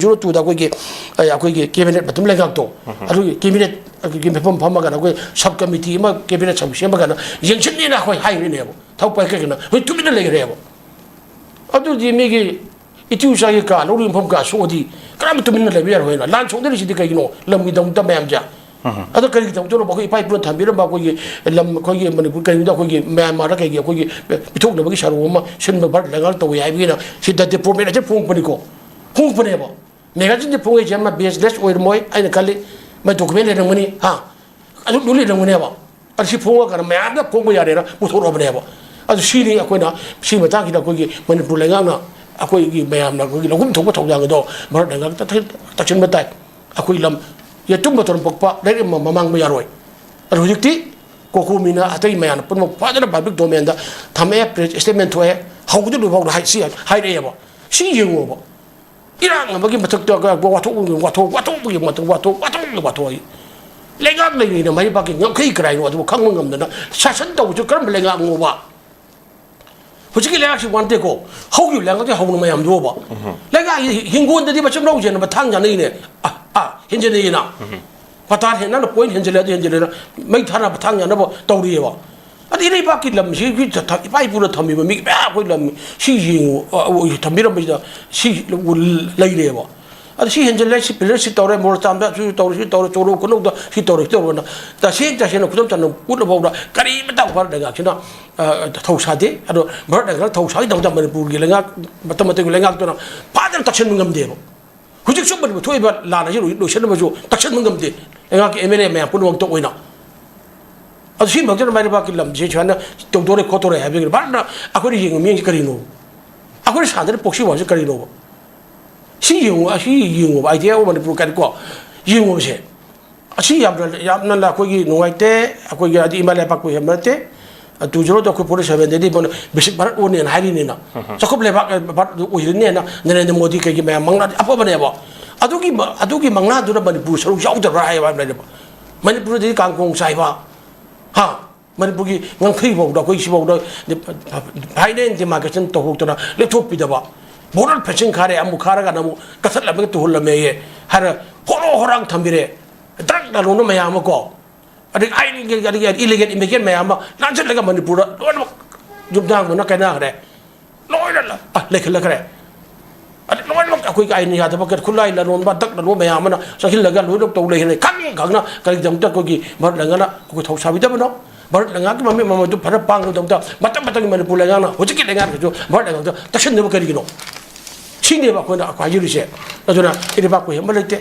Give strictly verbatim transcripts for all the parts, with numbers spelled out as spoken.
Zero ꯇꯨꯗ ꯑꯩꯈꯣꯏꯒꯤ, ꯑꯩꯈꯣꯏꯒꯤ ꯀꯦꯕꯤꯅꯦꯠ ꯃꯇꯨꯡ ꯂꯩꯉꯥꯛꯇꯣ, ꯑꯗꯨꯒꯤ ꯀꯦꯕꯤꯅꯦꯠꯀꯤ ꯃꯤꯐꯝ ꯐꯝꯃꯒꯅ ꯑꯩꯈꯣꯏ ꯁꯕ ꯀꯃꯤꯇꯤ ꯑꯃ ꯀꯦꯕꯤꯅꯦꯠ ꯁꯕ ꯁꯦꯝꯃꯒꯅ ꯌꯦꯡꯁꯤꯟꯅꯦꯅ ꯑꯩꯈꯣꯏ ꯍꯥꯏꯔꯤꯅꯦꯕ꯫ ꯊꯕꯛ ꯄꯥꯏ ꯀꯩꯒꯤꯅꯣ ꯍꯧꯖꯤꯛ ꯇꯨꯃꯤꯟꯅ ꯂꯩꯈ꯭ꯔꯦꯕ꯫ ꯑꯗꯨꯗꯤ ꯃꯤꯒꯤ ꯏꯇꯨ ꯏꯆꯥꯒꯤ ꯀꯥ ꯂꯧꯔꯤ ꯃꯐꯝ ꯀꯥ ꯁꯣꯛꯑꯗꯤ ꯀꯅꯥꯝ ꯇꯨꯃꯤꯟꯅ ꯂꯩꯕ ꯌꯥꯔꯣꯏꯅ꯫ ꯂꯥꯟ ꯁꯣꯛꯅꯔꯤꯁꯤꯗꯤ ꯀꯩꯒꯤꯅꯣ? ꯂꯝꯒꯤꯗꯃꯛꯇ ꯃꯌꯥꯝꯁꯦ꯫ ꯑꯗꯣ ꯀꯔꯤꯒꯤꯗꯃꯛꯇꯅꯣ? ꯑꯩꯈꯣꯏ ꯏꯄꯥ ꯏꯄꯨꯅ ꯊꯝꯕꯤꯔꯝꯕ ꯑꯩꯈꯣꯏꯒꯤ ꯂꯝ, ꯑꯩꯈꯣꯏꯒꯤ ꯃꯅꯤꯄꯨꯔ ꯀꯩꯅꯣꯗ ꯑꯩꯈꯣꯏꯒꯤ ꯃ꯭ꯌꯥꯟꯃꯥꯔꯗ ꯀꯩꯒꯤ ꯑꯩꯈꯣꯏꯒꯤ ꯄꯤꯊꯣꯛꯅꯕꯒꯤ ꯁꯥꯔꯨ ꯑꯃ ꯁꯤꯟꯕ ꯚꯥꯔꯠ ꯂꯩꯉꯥꯛ ꯇꯧꯋꯤ ꯍꯥꯏꯕꯒꯤꯅ ꯁꯤ ꯗ ꯗꯤꯄ꯭ꯂꯣꯃꯦꯠ ꯑꯁꯤ ꯐꯣꯡꯉꯛꯄꯅꯤꯀꯣ꯫ ꯐꯣꯡꯉꯛꯄꯅꯦꯕ꯫ ꯃꯦꯒꯥꯖꯤꯟꯁꯦ ꯐꯣꯡꯉꯛꯏꯁꯦ ꯑꯃ ꯕꯦꯁꯂꯦꯁ ꯑꯣꯏꯔꯝꯃꯣꯏ, ꯑꯩꯅ ꯈꯜꯂꯤ꯫ ꯃꯥꯏ ꯗꯣꯀꯨꯃꯦꯟ ꯂꯩꯔꯝꯒꯅꯤ, ꯍꯥ? ꯑꯗꯨ ꯂꯣꯏ ꯂꯩꯔꯝꯒꯅꯦꯕ꯫ ꯑꯗꯨ ꯁꯤ ꯐꯣꯡꯉꯀꯥꯟꯗ ꯃꯌꯥꯝꯗ ꯐꯣꯡꯕ ꯌꯥꯔꯦꯅ ꯄꯨꯊꯣꯔꯛꯑꯕꯅꯦꯕ꯫ ꯑꯗꯨ ꯁꯤꯅꯤ ꯑꯩꯈꯣꯏꯅ ꯁꯤ ꯃꯇꯥꯡꯁꯤꯗ ꯑꯩꯈꯣꯏꯒꯤ ꯃꯅꯤꯄꯨꯔ ꯂꯩꯉꯥꯛꯅ ꯑꯩꯈꯣꯏꯒꯤ ꯃꯌꯥꯝꯅ ꯑꯩꯈꯣꯏꯒꯤ ꯂꯧꯐꯝ ꯊꯣꯛꯄ ꯊꯧꯗꯥꯡ ꯑꯗꯣ ꯚꯥꯔꯠ ꯂꯩꯉꯥꯛꯇ ꯇꯛꯁꯤꯟꯕ ꯇꯥꯏ꯫ ꯑꯩꯈꯣꯏ ꯂꯝ ꯌꯦꯇꯨꯝ ꯃꯇꯣꯟ ꯄꯣꯛꯄ ꯂꯩꯔꯛ ꯑꯃ ꯃꯃꯥꯡꯕ ꯌꯥꯔꯣꯏ꯫ ꯑꯗꯨ ꯍꯧꯖꯤꯛꯇꯤ ꯀꯣꯀꯣꯃꯤꯅ ꯑꯇꯩ ꯃꯌꯥꯝꯅ ꯄꯨꯝꯅꯃꯛ ꯐꯖꯅ ꯄꯕ꯭ꯂꯤꯛ ꯗꯣꯃꯦꯟꯗ ꯊꯝꯃꯛꯑꯦ, ꯄ꯭ꯔꯦꯁ ꯁ꯭ꯇꯦꯠꯃꯦꯟ ꯊꯣꯛꯑꯦ, ꯍꯧꯕꯗ ꯂꯣꯏꯐꯥꯎꯗ ꯍꯥꯏ-, ꯁꯤ ꯍꯥꯏꯔꯛꯑꯦꯕ꯫ ꯁꯤ ꯌꯦꯡꯉꯣꯕ꯫ ꯏꯔꯥꯡ ꯑꯃꯒꯤ ꯃꯊꯛꯇ ꯋꯥꯊꯣꯛ, ꯋꯥꯊꯣꯛ, ꯋꯥꯊꯣꯛ, ꯋꯥꯊꯣꯛ, ꯋꯥꯊꯣꯛ, ꯋꯥꯊꯣꯛ, ꯋꯥꯊꯣꯛ꯫ ꯂꯩꯉꯥꯛ ꯂꯩꯔꯤꯉꯩꯗ ꯃꯥꯏ ꯄꯥꯛꯀꯤ ꯉꯝꯈꯩ ꯀꯔꯥꯏꯅꯣ ꯑꯗꯨꯕꯨ ꯈꯪꯕ ꯉꯝꯗꯅ ꯁꯥꯁꯟ ꯇꯧꯕꯁꯨ ꯀꯔꯝꯕ ꯂꯩꯉꯥꯛꯅꯣꯕ? ꯍꯧꯖꯤꯛꯀꯤ ꯂꯩꯉꯥꯛꯁꯤ ꯋꯥꯟꯇꯦꯀꯣ, ꯍꯧꯈꯤꯕ ꯂꯩꯉꯥꯛꯇꯤ ꯍꯧꯅ ꯃꯌꯥꯝꯗꯨꯕ꯫ ꯂꯩꯉꯥꯛ ꯍꯤꯡꯒꯣꯜꯗꯗꯤ ꯃꯆꯤꯟ ꯃꯅꯥꯎ ꯆꯦꯟꯅꯕ ꯊꯥꯡ ꯆꯥꯅꯩꯅꯦ꯫ ꯑ, ꯑ, ꯍꯦꯟꯖꯤꯟꯅꯩꯌꯦꯅ꯫ ꯄꯇꯥ ꯍꯦꯟꯅ ꯄꯣꯏꯟ ꯍꯦꯟꯖꯤꯜꯂꯦ, ꯑꯗꯨ ꯍꯦꯟꯖꯤꯜꯂꯦꯅ ꯃꯩ ꯊꯥꯅꯕ ꯊꯥꯡ ꯆꯥꯅꯕ ꯇꯧꯔꯤꯑꯕ꯫ ꯑꯗ ꯏꯔꯩꯕꯥꯛꯀꯤ ꯂꯝꯁꯤ ꯏꯄꯥ ꯏꯄꯨꯅ ꯊꯝꯃꯤꯕ ꯃꯤ ꯃꯌꯥꯝ ꯑꯩꯈꯣꯏ ꯂꯝ ꯁꯤ ꯌꯦꯡꯉꯨ, ꯑ, ꯑ, ꯊꯝꯕꯤꯔꯝꯕꯁꯤꯗ ꯁꯤ ꯂꯩꯔꯦꯕ꯫ ꯑꯗ ꯁꯤ ꯍꯦꯟꯖꯤꯜꯂꯦ, ꯁꯤ ꯄꯤꯂꯔ ꯁꯤ ꯇꯧꯔꯦ, ꯃꯣꯔ ꯆꯥꯝꯗ ꯁꯤ ꯇꯧꯔꯦ, ꯁꯤ ꯇꯧꯔꯦ, ꯆꯣꯔꯣ ꯈꯨꯅꯧꯗ ꯁꯤ ꯇꯧꯔꯦ, ꯁꯤ ꯇꯧꯔꯦꯅ ꯇꯁꯦꯡ ꯇꯁꯦꯡꯅ ꯈꯨꯗꯝ ꯆꯥꯅ ꯎꯠꯂꯐꯥꯎꯗ ꯀꯔꯤꯃꯇ ꯚꯥꯔꯠ ꯂꯩꯉꯥꯛꯁꯤꯅ, ꯑ, ꯊꯧ ꯁꯥꯗꯦ꯫ ꯑꯗꯣ ꯚꯥꯔꯠ ꯂꯩꯉꯥꯛꯅ ꯊꯧ ꯁꯥꯈꯤꯗꯕꯗ ꯃꯅꯤꯄꯨꯔꯒꯤ ꯂꯩꯉꯥꯛ ꯃꯇꯝ ꯃꯇꯝꯒꯤ ꯂꯩꯉꯥꯛꯇꯨꯅ ꯐꯖꯅ ꯇꯛꯁꯤꯟꯕ ꯉꯝꯗꯦꯕ꯫ ꯍꯧꯖꯤꯛꯁꯨ ꯃꯅꯤꯄꯨꯔ ꯊꯣꯛꯏꯕ ꯂꯥꯟ ꯑꯁꯤ ꯂꯣꯏ-, ꯂꯣꯏꯁꯤꯟꯅꯕꯁꯨ ꯇꯛꯁꯤꯟꯕ ꯉꯝꯗꯦ꯫ ꯂꯩꯉꯥꯛꯀꯤ ꯑꯦꯝ ꯑꯦꯜ ꯑꯦ ꯃꯌꯥꯝ ꯄꯨꯝꯅꯃꯛꯇ ꯑꯣꯏꯅ꯫ ꯑꯗꯨ ꯁꯤꯃꯛꯇꯗ ꯃꯥꯏ ꯂꯩꯕꯥꯛꯀꯤ ꯂꯝꯁꯦ ꯁꯨꯃꯥꯏꯅ ꯇꯧꯗꯣꯔꯦ ꯈꯣꯠꯇꯣꯔꯦ ꯍꯥꯏꯕꯒꯤ ꯚꯥꯔꯠꯅ ꯑꯩꯈꯣꯏꯅ ꯌꯦꯡꯕ ꯃꯤꯠꯌꯦꯡꯁꯦ ꯀꯔꯤꯅꯣ? ꯑꯩꯈꯣꯏꯅ ꯁꯥꯟꯅꯔꯤꯕ proxy war ꯁꯦ ꯀꯔꯤꯅꯣꯕ? ꯁꯤ ꯌꯦꯡꯉꯨ, ꯑꯁꯤ ꯌꯦꯡꯉꯨꯕ, idea of ꯃꯅꯤꯄꯨꯔ ꯀꯥꯏꯅꯀꯣ, ꯌꯦꯡꯉꯨꯕꯁꯦ꯫ ꯑꯁꯤ ꯌꯥꯝꯅ, ꯌꯥꯝꯅ ꯑꯩꯈꯣꯏꯒꯤ ꯅꯨꯡꯉꯥꯏꯇꯦ, ꯑꯩꯈꯣꯏꯒꯤ ꯍꯥꯏꯗꯤ ꯏꯃꯥ ꯂꯩꯕꯥꯛꯄꯨ ꯍꯦꯟꯕ ꯅꯠꯇꯦ꯫ Two zero ꯗ ꯑꯩꯈꯣꯏ forty seven ꯗꯗꯤ ꯃꯣꯏꯅ ꯕꯦꯁꯤꯛ ꯚꯥꯔꯠ ꯑꯣꯟꯅꯦꯅ ꯍꯥꯏꯔꯤꯅꯤꯅ꯫ ꯆꯥꯎꯈꯠ ꯂꯩꯕꯥꯛ, ꯑ, ꯚꯥꯔꯠ ꯑꯣꯏꯔꯅꯦꯅ ꯅꯔꯦꯟꯗ꯭ꯔ ꯃꯣꯗꯤ ꯀꯩꯒꯤ ꯃꯌꯥꯝ ꯃꯪꯂꯥꯟ ꯑꯐꯕꯅꯦꯕ꯫ ꯑꯗꯨꯒꯤ ꯃ-, ꯑꯗꯨꯒꯤ ꯃꯪꯂꯥꯟꯗꯨꯗ ꯃꯅꯤꯄꯨꯔ ꯁꯔꯨꯛ ꯌꯥꯎꯗꯕ꯭ꯔꯥ ꯍꯥꯏꯕ ꯍꯥꯏꯕꯅꯦꯕ꯫ ꯃꯅꯤꯄꯨꯔꯗꯗꯤ ꯀꯥꯡꯈꯣꯡ ꯆꯥꯏꯕ, ꯍꯥ? ꯃꯅꯤꯄꯨꯔꯒꯤ ꯉꯝꯈꯩ ꯐꯥꯎꯗ, ꯑꯩꯈꯣꯏ ꯁꯤꯐꯥꯎꯗ ꯐꯥꯏꯅꯦꯜ ꯗꯤꯃꯥꯔꯀꯦꯁꯟ ꯇꯧꯊꯣꯛꯇꯅ ꯂꯦꯞꯊꯣꯛꯄꯤꯗꯕ꯫ ꯕꯣꯔꯗꯔ ꯐꯦꯟꯁꯤꯡ ꯈꯥꯔꯦ, ꯑꯃꯨꯛ ꯈꯥꯔꯒꯅ ꯑꯃꯨꯛ ꯀꯛꯊꯠꯂꯝꯃꯒ ꯇꯨꯍꯜꯂꯝꯃꯦꯌꯦ ꯍꯥꯏꯔ ꯍꯣꯔꯣ ꯍꯣꯔꯥꯡ ꯊꯝꯕꯤꯔꯦ꯫ ꯗ꯭ꯔꯒ ꯂꯂꯣꯟꯕ ꯃꯌꯥꯝ ꯑꯃ ꯀꯣ, ꯑꯗꯒꯤ ꯑꯥꯏꯟꯒꯤ, ꯑꯗꯒꯤ ꯏꯂꯤꯒꯦꯜ ꯏꯃꯤꯒ꯭ꯔꯦꯟ ꯃꯌꯥꯝ ꯑꯃ ꯂꯥꯟꯁꯤꯜꯂꯒ ꯃꯅꯤꯄꯨꯔꯗ ꯂꯣꯏꯅꯃꯛ ꯌꯨꯝꯊꯥꯡꯕꯅ ꯀꯥꯏꯅꯈ꯭ꯔꯦ꯫ ꯂꯣꯏꯅ ꯂ-, ꯑ, ꯂꯩꯈꯠꯂꯛꯈ꯭ꯔꯦ꯫ ꯑꯗ ꯂꯣꯏꯅꯃꯛ ꯑꯩꯈꯣꯏꯒꯤ ꯑꯥꯏꯟ ꯌꯥꯗꯕ ꯈꯨꯠꯂꯥꯏ ꯂꯂꯣꯟꯕ, ꯗ꯭ꯔꯒ ꯂꯂꯣꯟꯕ ꯃꯌꯥꯝ ꯑꯃꯅ ꯆꯪꯁꯤꯜꯂꯒ ꯂꯣꯏꯅꯃꯛ ꯇꯧ ꯂꯩꯈ꯭ꯔꯦ꯫ ꯈꯪ ꯈꯪꯅ ꯀꯔꯤꯒꯤꯗꯃꯛꯇ ꯑꯩꯈꯣꯏꯒꯤ ꯚꯥꯔꯠ ꯂꯩꯉꯥꯛꯅ ꯑꯩꯈꯣꯏ ꯊꯧ ꯁꯥꯕꯤꯗꯕꯅꯣ? ꯚꯥꯔꯠ ꯂꯩꯉꯥꯛꯀꯤ ꯃꯃꯤꯡ ꯃꯃꯜꯗꯨ ꯐꯅ ꯄꯥꯡꯅꯕꯒꯤꯗꯃꯛꯇ ꯃꯇꯝ ꯃꯇꯝꯒꯤ ꯃꯅꯤꯄꯨꯔ ꯂꯩꯉꯥꯛꯅ ꯍꯧꯖꯤꯛꯀꯤ ꯂꯩꯉꯥꯛꯁꯤꯁꯨ ꯚꯥꯔꯠ ꯂꯩꯉꯥꯛꯇ ꯇꯛꯁꯤꯟꯅꯕ ꯀꯔꯤꯒꯤꯅꯣ? ꯁꯤꯅꯦꯕ ꯑꯩꯈꯣꯏꯅ ꯍꯥꯏꯖꯔꯤꯁꯦ꯫ ꯑꯗꯨꯅ ꯏꯔꯩꯕꯥꯛ ꯀꯣꯏ ꯑꯃ ꯂꯩꯇꯦ꯫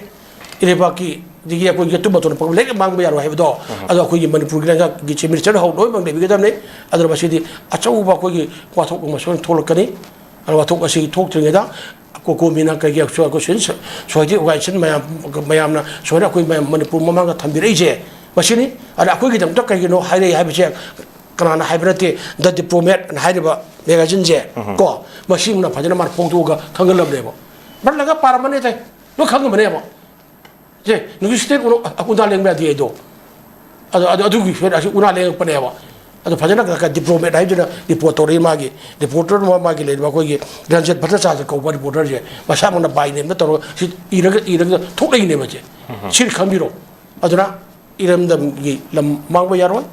ꯏꯔꯩꯕꯥꯛꯀꯤ, ꯑꯗꯒꯤ ꯑꯩꯈꯣꯏꯒꯤ ꯑꯇꯨꯝ ꯑꯇꯣꯟ ꯄꯪꯂꯩ ꯃꯥꯡꯕ ꯌꯥꯔꯣꯏ ꯍꯥꯏꯕꯗꯣ, ꯑꯗꯣ ꯑꯩꯈꯣꯏꯒꯤ ꯃꯅꯤꯄꯨꯔꯒꯤ ꯂꯩꯉꯥꯛꯀꯤ ꯆꯤꯐ ꯃꯤꯅꯤꯁꯇꯔ ꯍꯧ ꯂꯣꯏꯅꯃꯛ ꯂꯩꯕꯤꯒꯗꯕꯅꯤ꯫ ꯑꯗꯨꯅ ꯃꯁꯤꯗꯤ ꯑꯆꯧꯕ ꯑꯩꯈꯣꯏꯒꯤ ꯋꯥꯊꯣꯛ ꯑꯃ ꯁꯣꯏꯅ ꯊꯣꯛꯂꯛꯀꯅꯤ꯫ ꯑꯗꯣ ꯋꯥꯊꯣꯛ ꯑꯁꯤ ꯊꯣꯛꯇ꯭ꯔꯤꯉꯩꯗ ꯀꯣꯀꯣꯃꯤꯅ ꯀꯩꯒꯤ ꯑꯩꯈꯣꯏ ꯁꯣꯁꯥꯏꯇꯤ ꯑꯣꯔꯒꯅꯥꯏꯖꯦꯁꯟ ꯃꯌꯥꯝ, ꯃꯌꯥꯝꯅ ꯁꯨꯃꯥꯏꯅ ꯑꯩꯈꯣꯏ ꯃꯌꯥꯝ ꯃꯅꯤꯄꯨꯔ ꯃꯃꯥꯡꯗ ꯊꯝꯕꯤꯔꯛꯏꯁꯦ, ꯃꯁꯤꯅꯤ꯫ ꯑꯗ ꯑꯩꯈꯣꯏꯒꯤꯗꯃꯛꯇ ꯀꯩꯒꯤꯅꯣ ꯍꯥꯏꯔꯛꯏ ꯍꯥꯏꯕꯁꯦ ꯀꯅꯥꯅ ꯍꯥꯏꯕ ꯅꯠꯇꯦ, ꯗ ꯗꯤꯄ꯭ꯂꯣꯃꯦꯠ ꯍꯥꯏꯔꯤꯕ ꯃꯦꯒꯥꯖꯤꯟꯁꯦ ꯀꯣ, ꯃꯁꯤꯅ ꯐꯖꯅ ꯃꯥꯅ ꯐꯣꯡꯗꯣꯛꯑꯒ ꯈꯪꯍꯜꯂꯕꯅꯦꯕ꯫ ꯃꯔꯝꯂꯒ ꯄꯥꯔꯝꯃꯅꯤ ꯑꯇꯩ ꯂꯣꯏ ꯈꯪꯉꯝꯃꯅꯦꯕ꯫ ꯁꯦ, ꯅꯨꯡꯁꯤꯠ ꯎꯅꯥ ꯂꯦꯡꯕ ꯌꯥꯗꯦ ꯑꯩꯗꯣ꯫ ꯑꯗꯣ, ꯑꯗꯣ ꯑꯗꯨꯒꯤ ꯐꯦꯠ ꯑꯁꯤ ꯎꯅꯥ ꯂꯦꯡꯉꯛꯄꯅꯦꯕ꯫ ꯑꯗꯣ ꯐꯖꯅ ꯈꯔ ꯈꯔ ꯗꯤꯄ꯭ꯂꯣꯃꯦꯠ ꯍꯥꯏꯗꯨꯅ ꯔꯤꯄꯣꯔꯠ ꯇꯧꯔꯛꯏ ꯃꯥꯒꯤ꯫ ꯔꯤꯄꯣꯔꯇꯔ ꯑꯃ ꯃꯥꯒꯤ ꯂꯩꯔꯤꯕ ꯑꯩꯈꯣꯏꯒꯤ ꯔꯟꯖꯟ ꯚꯠꯇꯆꯥꯔꯖ ꯀꯧꯕ ꯔꯤꯄꯣꯔꯇꯔꯁꯦ ꯃꯁꯥꯃꯛꯅ ꯕꯥꯏ ꯅꯦꯝꯗ ꯇꯧꯔꯒ ꯁꯤ ꯏꯔꯒ, ꯏꯔꯒ ꯊꯣꯛꯂꯛꯏꯅꯦꯕ ꯁꯦ꯫ ꯁꯤ ꯈꯪꯕꯤꯔꯣ꯫ ꯑꯗꯨꯅ ꯏꯔꯝꯗꯝꯒꯤ ꯂꯝ ꯃꯥꯡꯕ ꯌꯥꯔꯣꯏ꯫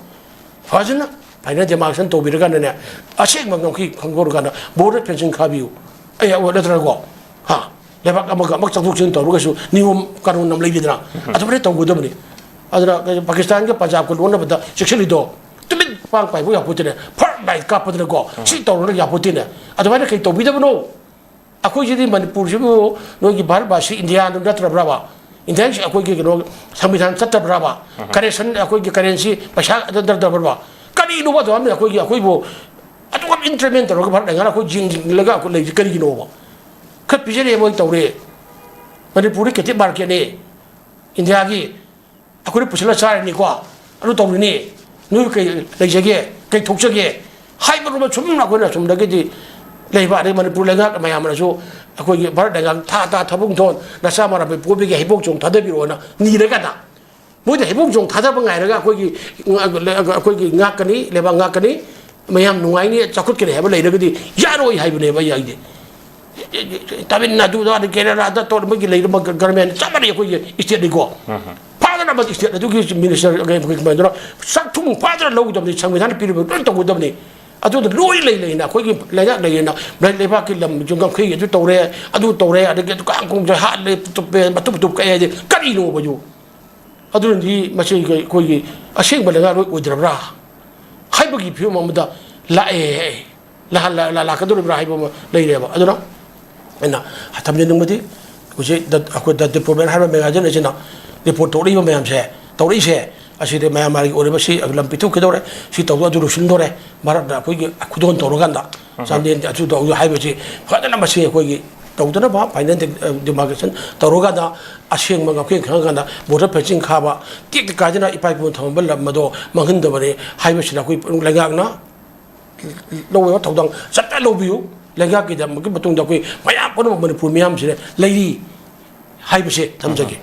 ꯐꯖꯅ ꯐꯥꯏꯅꯦꯜ ꯗꯦꯃꯥꯔꯀꯦꯁꯟ ꯇꯧꯕꯤꯔꯀꯥꯟꯗꯅꯦ, ꯑꯁꯦꯡꯕ ꯉꯝꯈꯩ ꯈꯪꯗꯣꯛꯑꯀꯥꯟꯗ ꯕꯣꯔꯗꯔ ꯐꯦꯟꯁꯤꯡ ꯈꯥꯕꯤꯌꯨ꯫ ꯑꯩ ꯅꯠꯇ꯭ꯔꯒꯀꯣ, ꯍꯥ, ꯂꯩꯕꯥꯛ ꯑꯃꯒ ꯑꯃꯒ ꯆꯪꯊꯣꯛ ꯆꯪꯁꯤꯟ ꯇꯧꯔꯒꯁꯨ ꯅꯤꯌꯣꯝ ꯀꯥꯅꯣꯟ ꯑꯃ ꯂꯩꯔꯤꯗꯅ, ꯑꯗꯨꯃꯥꯏꯅ ꯇꯧꯒꯗꯕꯅꯤ꯫ ꯑꯗꯨꯅ ꯄꯥꯀꯤꯁꯇꯥꯟꯒ ꯄꯟꯖꯥꯕꯀ ꯂꯣꯟꯅꯕꯗ ꯆꯦꯛꯁꯤꯜꯂꯤꯗꯣ ꯇꯨꯃꯤꯟ ꯄꯥꯡ ꯄꯥꯏꯕ ꯌꯥꯄꯣꯠꯇꯦꯅꯦ, ꯐꯔꯛ ꯂꯥꯏ ꯀꯥꯞꯄꯗꯅꯀꯣ ꯁꯤ ꯇꯧꯔꯒ ꯌꯥꯄꯣꯠꯇꯦꯅꯦ꯫ ꯑꯗꯨꯃꯥꯏꯅ ꯀꯩ ꯇꯧꯕꯤꯗꯕꯅꯣ? ꯑꯩꯈꯣꯏꯁꯤꯗꯤ ꯃꯅꯤꯄꯨꯔꯁꯤꯕꯨ ꯅꯣꯏꯒꯤ ꯚꯥꯔꯠ ꯚꯥꯁꯤ ꯏꯟꯗꯤꯌꯥꯗꯨ ꯅꯠꯇ꯭ꯔꯕ꯭ꯔꯕ? ꯏꯟꯗꯤꯌꯥꯒꯤ ꯑꯩꯈꯣꯏꯒꯤ ꯀꯩꯅꯣ ꯁꯪꯕꯤꯙꯥꯟ ꯆꯠꯇꯕ꯭ꯔꯕ? ꯀꯔꯦꯟꯁꯟ, ꯑꯩꯈꯣꯏꯒꯤ ꯀꯔꯦꯟꯁꯤ ꯄꯩꯁꯥ ꯅꯠꯇ꯭ꯔꯕ꯭ꯔꯕ? ꯀꯔꯤꯅꯣꯕ ꯑꯗꯨꯃꯥꯏꯅ ꯑꯩꯈꯣꯏꯒꯤ, ꯑꯩꯈꯣꯏꯕꯨ ꯑꯗꯨꯒ ꯏꯟꯇꯔꯃꯦꯟ ꯇꯧꯔꯒ ꯚꯥꯔꯠ ꯂꯩꯉꯥꯛꯅ ꯑꯩꯈꯣꯏ ꯌꯦꯡꯁꯤꯜꯂꯒ ꯑꯩꯈꯣꯏ ꯂꯩꯔꯤꯁꯤ ꯀꯔꯤꯒꯤꯅꯣꯕ? ꯈꯔ ꯄꯤꯖꯔꯦ ꯃꯣꯏ ꯇꯧꯔꯦ꯫ ꯃꯅꯤꯄꯨꯔꯗꯤ ꯀꯦꯇꯤꯞ ꯃꯥꯔꯀꯦꯠꯅꯤ ꯏꯟꯗꯤꯌꯥꯒꯤ꯫ ꯑꯩꯈꯣꯏꯅ ꯄꯨꯁꯤꯜꯂ ꯆꯥꯔꯤꯅꯤꯀꯣ, ꯑꯗꯨ ꯇꯧꯔꯤꯅꯤ꯫ ꯅꯣꯏ ꯀꯩ ꯂꯩꯖꯒꯦ, ꯀꯩ ꯊꯣꯛꯆꯒꯦ ꯍꯥꯏꯕ ꯔꯣꯝꯗ ꯁꯨꯝ ꯑꯩꯈꯣꯏꯅ ꯑꯁꯣꯝꯗꯒꯤꯗꯤ ꯂꯩꯕ, ꯑꯗꯩ ꯃꯅꯤꯄꯨꯔ ꯂꯩꯉꯥꯛ ꯃꯌꯥꯝꯅꯁꯨ ꯑꯩꯈꯣꯏꯒꯤ ꯚꯥꯔꯠ ꯂꯩꯉꯥꯛ ꯊꯥ ꯊꯥ ꯊꯕꯛ ꯊꯣꯟ ꯅꯆꯥ ꯃꯔꯥ ꯄꯣꯛꯄꯤꯒꯦ ꯍꯩꯕꯣꯡ ꯆꯣꯡ ꯊꯥꯗꯕꯤꯔꯛꯑꯣꯅ ꯅꯤꯔꯒꯅ ꯃꯣꯏꯗ ꯍꯩꯕꯣꯡ ꯆꯣꯡ ꯊꯥꯗꯕ ꯉꯥꯏꯔꯒ ꯑꯩꯈꯣꯏꯒꯤ, ꯑꯩꯈꯣꯏꯒꯤ ꯉꯥꯛꯀꯅꯤ, ꯂꯩꯕꯥꯛ ꯉꯥꯛꯀꯅꯤ, ꯃꯌꯥꯝ ꯅꯨꯡꯉꯥꯏꯅꯤ, ꯆꯥꯎꯈꯠꯀꯅꯤ ꯍꯥꯏꯕ ꯂꯩꯔꯒꯗꯤ ꯌꯥꯔꯣꯏ ꯍꯥꯏꯕꯅꯦꯕ ꯑꯩ ꯍꯥꯏꯗꯤ꯫ ꯇꯥꯃꯤꯜ ꯅꯥꯗꯨꯗ, ꯑꯗꯩ ꯀꯦꯔꯂꯥꯗ ꯇꯧꯔ ꯃꯣꯏꯒꯤ ꯂꯩꯔꯝꯕ ꯒꯔꯃꯦꯟ ꯆꯞ ꯃꯥꯟꯅꯩ ꯑꯩꯈꯣꯏꯒꯤ ꯏꯁꯇꯦꯠꯅꯤꯀꯣ꯫ ꯐꯥꯗꯅꯕ ꯏꯁꯇꯦꯠ ꯑꯗꯨꯒꯤ ꯃꯤꯅꯤꯁꯇꯔ ꯀꯃꯥꯏꯅ ꯆꯥꯛ ꯊꯨꯝ ꯐꯥꯗꯅ ꯂꯧꯒꯗꯕꯅꯤ, ꯁꯪꯕꯤꯙꯥꯟꯅ ꯄꯤꯔꯤꯕ ꯂꯣꯏ ꯇꯧꯒꯗꯕꯅꯤ꯫ ꯑꯗꯨꯗ ꯂꯣꯏ ꯂꯩ ꯂꯩꯅ ꯑꯩꯈꯣꯏꯒꯤ ꯂꯩꯉꯥꯛ ꯂꯩꯔꯦꯅ ꯂꯩꯕꯥꯛꯀꯤ ꯂꯝꯁꯨ ꯉꯝꯈꯩ ꯑꯗꯨ ꯇꯧꯔꯦ, ꯑꯗꯨ ꯇꯧꯔꯦ, ꯑꯗꯒꯤ ꯑꯗꯨ ꯀꯥꯡ ꯈꯣꯡꯁꯦ ꯍꯥꯠꯂꯦ, ꯇꯨꯞꯄꯦ, ꯃꯇꯨꯞ ꯃꯇꯨꯞ ꯀꯛꯑꯦ ꯍꯥꯏꯗꯤ ꯀꯔꯤꯅꯣꯕ ꯑꯗꯨ? ꯑꯗꯨꯅꯗꯤ ꯃꯁꯤ ꯑꯩꯈꯣꯏꯒꯤ ꯑꯁꯦꯡꯕ ꯂꯩꯉꯥꯛꯂꯣꯏ ꯑꯣꯏꯗ꯭ꯔꯕ꯭ꯔꯥ ꯍꯥꯏꯕꯒꯤ ꯐꯤꯕꯝ ꯑꯃꯗ ꯂꯥꯛꯑꯦ꯫ ꯂꯥꯛ-, ꯂꯥꯛ-, ꯂꯥꯛꯀꯗꯧꯔꯤꯕ꯭ꯔꯥ ꯍꯥꯏꯕ ꯑꯃ ꯂꯩꯔꯦꯕ꯫ ꯑꯗꯨꯅ ꯑꯩꯅ ꯊꯝꯖꯅꯤꯡꯕꯗꯤ ꯍꯧꯖꯤꯛ ꯗ-, ꯑꯩꯈꯣꯏ ꯗ ꯗꯤꯄꯥꯔꯠꯃꯦꯟ ꯍꯥꯏꯕ ꯃꯦꯒꯥꯖꯤꯟ ꯑꯁꯤꯅ ꯔꯤꯄꯣꯔꯠ ꯇꯧꯔꯛꯏꯕ ꯃꯌꯥꯝꯁꯦ, ꯇꯧꯔꯛꯏꯁꯦ ꯑꯁꯤꯗꯤ ꯃꯌꯥꯝ ꯃꯥꯒꯤ ꯑꯣꯏꯔꯤꯕ ꯁꯤ ꯂꯝ ꯄꯤꯊꯣꯛꯈꯤꯗꯧꯔꯦ, ꯁꯤ ꯇꯧꯗꯧ, ꯑꯗꯨ ꯂꯣꯏꯁꯤꯟꯗꯧꯔꯦ, ꯃꯔꯛꯇ ꯑꯩꯈꯣꯏꯒꯤ ꯈꯨꯗꯣꯜ ꯇꯧꯔꯀꯥꯟꯗ ꯆꯥꯟꯗꯦꯜ ꯑꯗꯨ ꯇꯧ ꯍꯥꯏꯕꯁꯤ ꯐꯖꯅ ꯃꯁꯤ ꯑꯩꯈꯣꯏꯒꯤ ꯇꯧꯗꯅꯕ ꯐꯥꯏꯅꯦꯜ ꯗꯤ-, ꯗꯤꯃꯥꯔꯀꯦꯁꯟ ꯇꯧꯔꯀꯥꯟꯗ ꯑꯁꯦꯡꯕ ꯉꯝꯈꯩ ꯈꯪꯉꯀꯥꯟꯗ ꯕꯣꯔꯗꯔ ꯐꯦꯟꯁꯤꯡ ꯈꯥꯕ, ꯇꯦꯛꯇ ꯀꯥꯏꯗꯅ ꯏꯄꯥ ꯏꯄꯨꯅ ꯊꯝꯃꯝꯕ ꯂꯝ ꯑꯗꯣ ꯃꯥꯡꯍꯟꯗꯕꯅꯤ ꯍꯥꯏꯕꯁꯤꯗ ꯑꯩꯈꯣꯏ ꯂꯩꯉꯥꯛꯅ ꯂꯧꯕ ꯊꯧꯗꯥꯡ ꯆꯞ ꯆꯥꯅ ꯂꯧꯕꯤꯌꯨ꯫ ꯂꯩꯉꯥꯛꯀꯤꯗꯃꯛꯀꯤ ꯃꯇꯨꯡꯗ ꯑꯩꯈꯣꯏ ꯃꯌꯥꯝ ꯄꯨꯝꯅꯃꯛ ꯃꯅꯤꯄꯨꯔ ꯃꯤꯌꯥꯝꯁꯤꯗ ꯂꯩꯔꯤ ꯍꯥꯏꯕꯁꯦ ꯊꯝꯖꯒꯦ꯫